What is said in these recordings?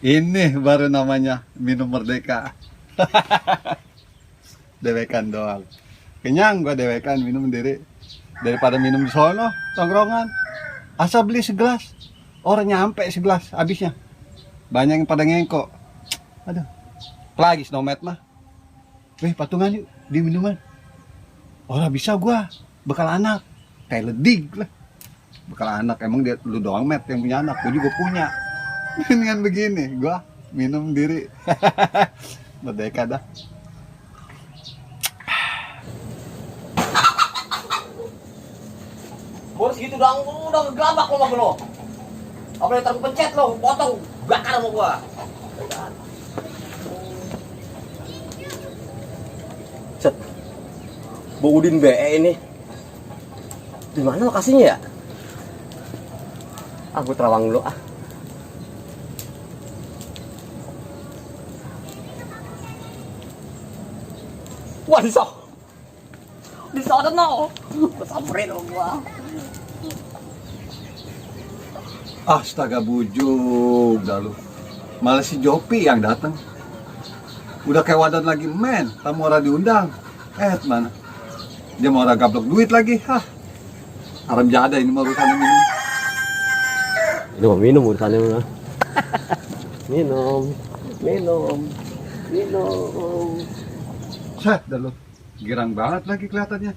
Ini baru namanya minum merdeka. Dewekan doang. Kenyang gua dewekan minum sendiri. Daripada minum di sono, tongkrongan. Asal beli segelas. Orang nyampe segelas habisnya. Banyak yang pada ngengkok. Aduh. Lagi Snowmed mah. Patungan yuk di minuman. Orang bisa gua. Bekal anak. Kayak ledig lah. Bekal anak. Emang dia lu doang Met yang punya anak. Gua juga punya. Dengan begini, gua minum diri. Merdeka dah. Bos gitu dong, udah ngegelabak lo sama lo. Apa yang terpencet lo, potong, bakar sama gua. Set. Bu Udin BE ini. Di mana lokasinya ya? Aku terawang dulu ah. Wah, di sana no. Samperin sama gua. Astaga bujuk dah lu. Malah si Jopi yang datang. Udah kayak wadah lagi men, tamu orang diundang. Mana? Dia mau orang gablok duit lagi. Hah. Aram jada ini mau urusannya minum. Ini mau minum urusannya mah. Minum. Set dah lu. Girang banget lagi kelihatannya.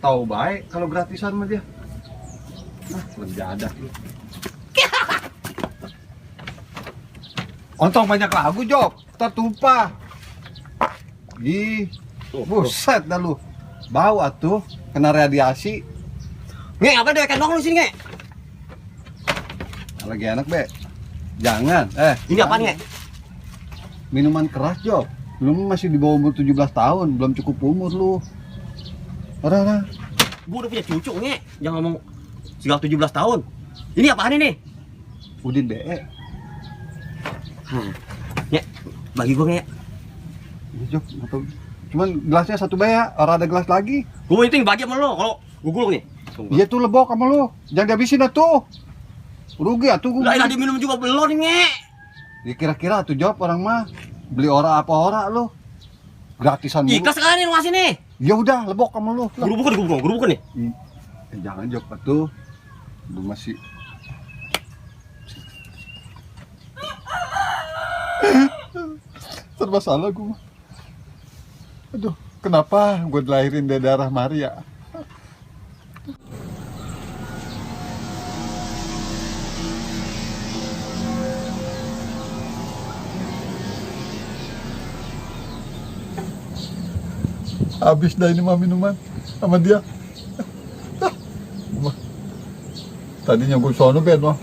Tahu baik kalau gratisan sama dia. Nah, menjadah lu. Ontong banyak lagu, Job. Tertumpah. Buset dah lu. Bau atuh, kena radiasi. Nge, apa deh kan lu sini, Nge? Lagi enak, Be. Jangan. Ini apaan, Nge? Minuman keras, Job. Lu masih di bawah umur 17 tahun, belum cukup umur lu. Ora. Gua udah punya cucu, Nge. Jangan ngomong segala 17 tahun. Ini apaan ini? Udin BE. Nge, bagi gua, Nge. Ini Job, atau cuman gelasnya satu be ya, orang ada gelas lagi. Gua itu yang bagi sama lo, kalau gua gulung nih. Iya tuh lebok sama lu. Jangan dihabisin atuh. Rugi atuh gua. Lah, diminum juga belum nih, Nge. Ya kira-kira tuh Job orang mah beli ora apa ora lu. Gratisan mulu. Ikhlas sekali lu ngasih nih. Ya udah lebok sama lu. Guru bukan nih. Jangan Job atuh. Lu masih serba salah gua. Aduh, kenapa gua dilahirin dari darah Maria? Habis dah ini mah minuman sama dia. Tadinya gue sono ben mah.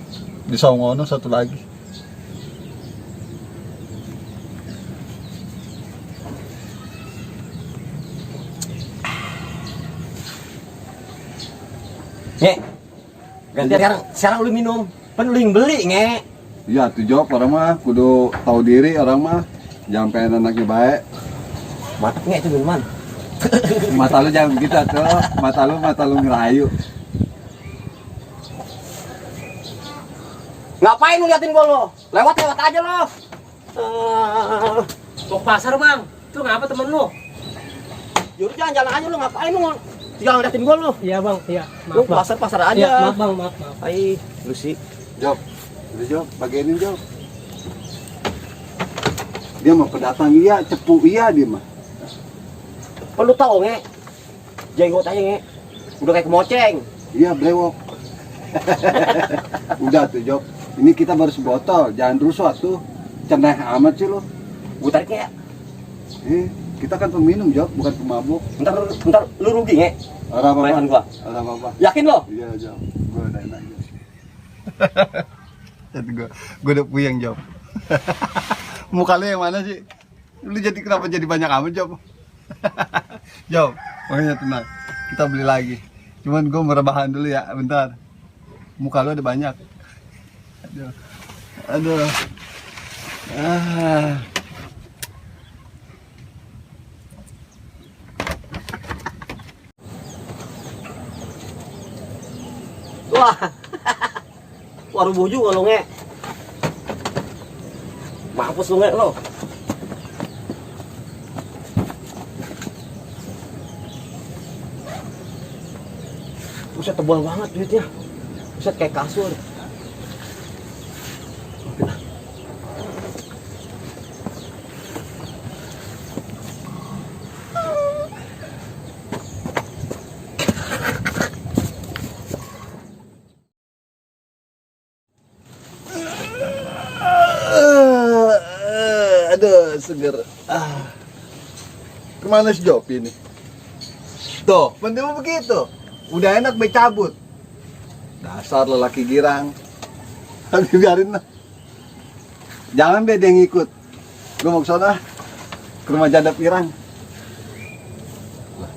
Di saungono satu lagi. Nge. Ganti sekarang lu minum. Penuling beli, Nge. Iya tuh Job orang mah kudu tahu diri orang mah. Jangan pengen anaknya baik. Mantap, Nge, itu minuman. Mata lu jangan begitu tuh. Mata lu ngerayu. Ngapain lu liatin gua lo? Lewat aja lo. Mau ke pasar bang, itu ngapa temen lu? Yaudah jalan-jalan aja lo, ngapain lu? Jangan liatin gua lo. Iya bang, iya. Lu Maaf bang. pasar aja. Iya, maaf bang, maaf. Ay, lu sih. Job, udah Job, bagianin Job. Dia mah pendatang iya, cepu iya dia mah. Perlu tahu, Nge. Jenggot aja, Nge. Udah kayak kemoceng. Iya brewok. Udah tuh Job. Ini kita baru sebotol, jangan rusuh tuh. Ceneh amat sih lo. Gua tarik, Nge. Kita kan peminum Job, bukan pemabuk. Bentar lu rugi, Nge. Orang Main apa? gua. Orang apa? Yakin lo? Iya Job, gue udah enak sih. Jadi gue udah puyeng Job. Muka lu yang mana sih? Lu jadi kenapa jadi banyak amat Job? Job, makanya tenang. Kita beli lagi. Cuman gue merebahan dulu ya, bentar. Muka lu ada banyak. Aduh. Wah. Waru buju kalau, Nge. Mampus lu nggak lo. Buset tebal banget duitnya. Buset kayak kasur. Aduh, seger. Kemana si Jopi nih? Tuh, penting mau begitu. Udah enak cabut. Dasar lelaki girang. Tapi biarin lah. Jangan be dia yang ikut. Gue mau ke sana. Ke rumah janda pirang. Lah,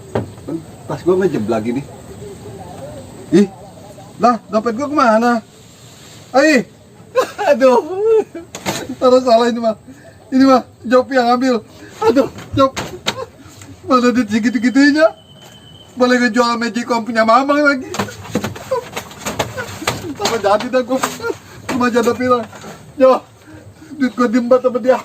kan tas gue ngejeb lagi nih. Ih, lah dompet gue kemana? Aih, aduh. Taruh salah ini mah. Ini mah Jopi yang ambil. Aduh, Jop. Mana duit segitu-gitunya? Boleh ngejual Magicom punya mamang lagi. Sama jadi dah gue. Cuma janda bilang, yo, duit gue diembat sama dia.